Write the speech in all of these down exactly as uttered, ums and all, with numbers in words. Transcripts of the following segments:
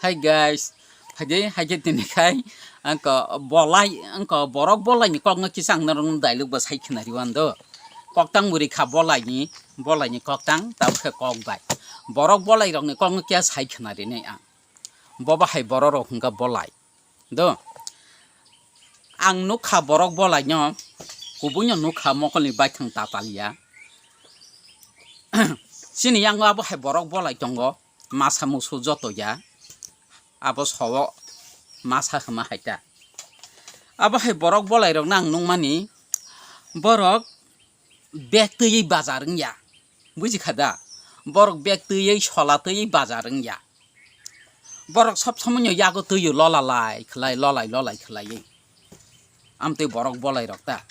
Hi guys, phaidi haikhe tini khai angko bolai, angko borok bolaini kokno kisa ang norokno dialogue bo sai khwnari wando. Koktang bwrwi kha bolaini, bolaini koktang, tabukhe kok bai. Borok bolairokni kokno kisa sai khwnari nai ang. Bobo hai bororok hwnkha bolai. Do. Ang nukha borok bolaino, kubuino nukha mokolni baithang tatal ya. Chini yango abo hai borok bolai tongo, masa musu joto ya. Abo sowo masa hwma hai ta. Abo hai borok bolairokno ang nukmani, borok bag twiwi bazar wngya. Buji kha da? Borok bag twiwi, sola twiwi bazar wngya. Borok sob somoino yago twio lola lai khlai, lolai, lolai khlaiwi. Amtwi borok bolairok ta.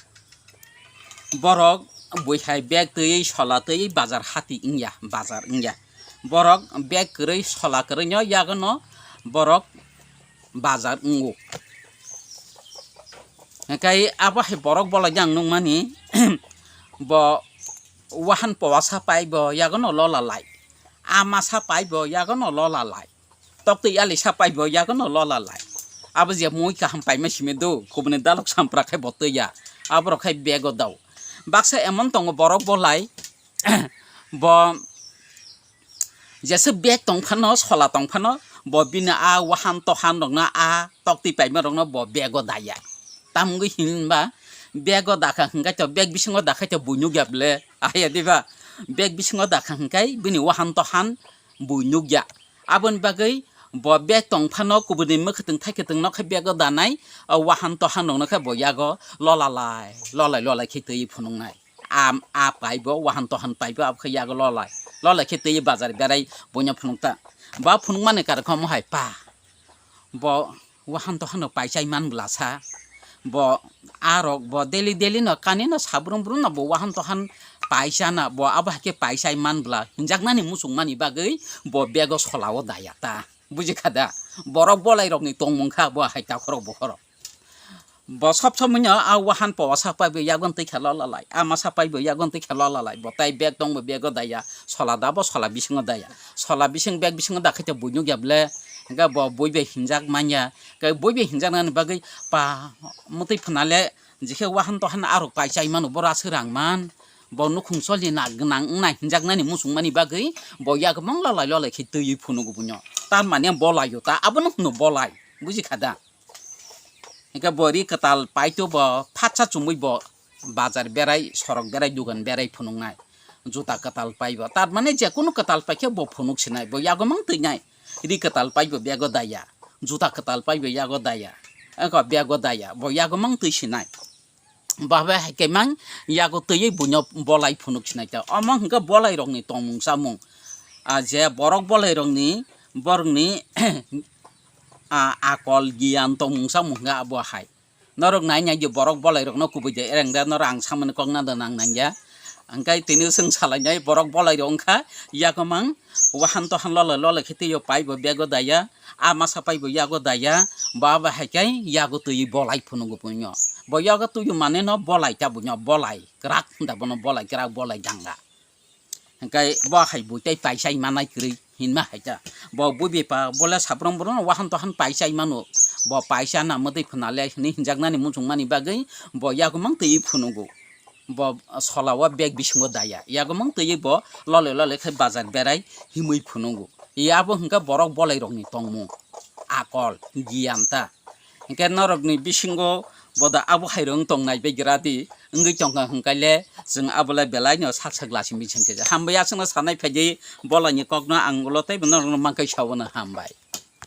Borok bui hai bag twiwi, sola twiwi bazar hati wngya, bazar wngya. Borok bag kwrwi, sola kwrwino yagono borok bazar wngo. Hwnkhe abo hai borok bolaino ang nukmani, bo wahan powasa pai bo yagono lola lai, a masa pai bo yagono lola lai, toktwi alisa pai bo yagono lola lai. Abo je mui kaham paima simi do, kubuni dalok sampra khai bo twi ya, aborok khai bego dao. Baksa emon tongo borok bolai, bo jesa bag tong phano, sola tong phano, bo bini a wahan tohan rokno, a toktwi paima rokno bo bego daya. Tamungwi hinba bego dakha hwnkhe to bag bisingo dakha to bui nukya ble, aya diba? Bag bisingo dakha hwnkhe bini wahan tohan bui nukya. Aboni bagwi bo bag tong phano kubuni mwkhwtwng thaikhe tongno khe bego danai, o wahan tohan rokno khe bo yago lola lai, lolai, lolai khe twi phunuknai. A, a pai bo, wahan tohan pai bo, abo khe yago lolai. Lolai khe twi bazar berai buino phunuk ta. Ba phunukmani karon khe omo hai pa. Bo wahan tohan no pai chai man bwla sa. Bo a rok bo daily daily no kani no sabrum brum no bo wahan tohan pai chana, bo abo hai khe pai chai man bwla hinjaknani muchungmani bagwi bo bego solao daya ta. Buji kha da? Borok bolairokni tongmung kha bo hai takhorok bokhorok. Bo sob somoino a wahan powasa pai bo yagon twi khe lola lai, a masa pai bo yagon twi khe lola lai, bo tai bag tong bo bego daya, sola da bo sola bisingo daya, sola bising bag bisingo da khe to bui nukya ble, hwnkhe bo bui bai hinjak manya, khe bui bai hinjaknani bagwi pa mwtwi phwnale jikhe wahan tohan arok pai chai mano boro aswk rang man, bo nukhung choli na gwnang wngna hinjaknani muchungmani bagwi bo yago mang lolai lolai khe twiwi phunugo buino, tar mane bolaio ta, abono hwno bolai, buji kha da? Hingke bo ri kwtal paito bo phatsa chumui bo bazar berai, sorok berai, dugan berai phunuknai. Juta kwtal pai bo. Tar mane je kunu kwtal paikhe bo phunuk sinai, bo yago mang twinai. Ri kwtal pai bo bego daya. Juta kwtal pai bo yago daya. Eko bego daya. Bo yago mang twi sinai. Babe hai khe mang yago twiwi buino bolai phunuk sinai ta. Omo hingke bolairokni tongmung chamung. A je borok bolairokni, borokni a, akol, giyan tongmung samung hwnka abo hai. Norok nai nai di borok bolai rokno kubui de ereng da norok ang samani kok na da nang nang ya. Hwnkhe tini chwng salai nai borok bolai rok wngkha yakomang wahan tohan lolai lolai khe twi o pai bo bego da ya. A masa pai bo yago da ya. Bo abo hai khe yago twi bolai phunukgo buino. Bo yago twi mane no bolai ta buino bolai kwrak hwnda bono bolai kwrak bolai danga. Hingke bo hai bui tei paisa manai kwrwi hinma hai ta. Bo bui bepar bole sabrong borok no wahan tohan paisa mano. Bo paisa na mwtwi phwna le hinwi hinjaknani muchungmani bagwi bo yagomang twiwi phunugo. Bo sola o bag bisingo daya. Yagomang twiwi bo lole lole khe bazar berai himwi phunugo. Yabo hingke borok bolai rokni tongmung. Akol, giyan ta. Hingke norokni bisingo boda abo hai rwng tongnai bai gra di wngwi tongkha hwnkhe le chwng abo le belai no sak sak lasing bising khe hambai aswkno sanai phaidi bolai ni kok no ang ulo tei bo norok no mankai sao no hambai.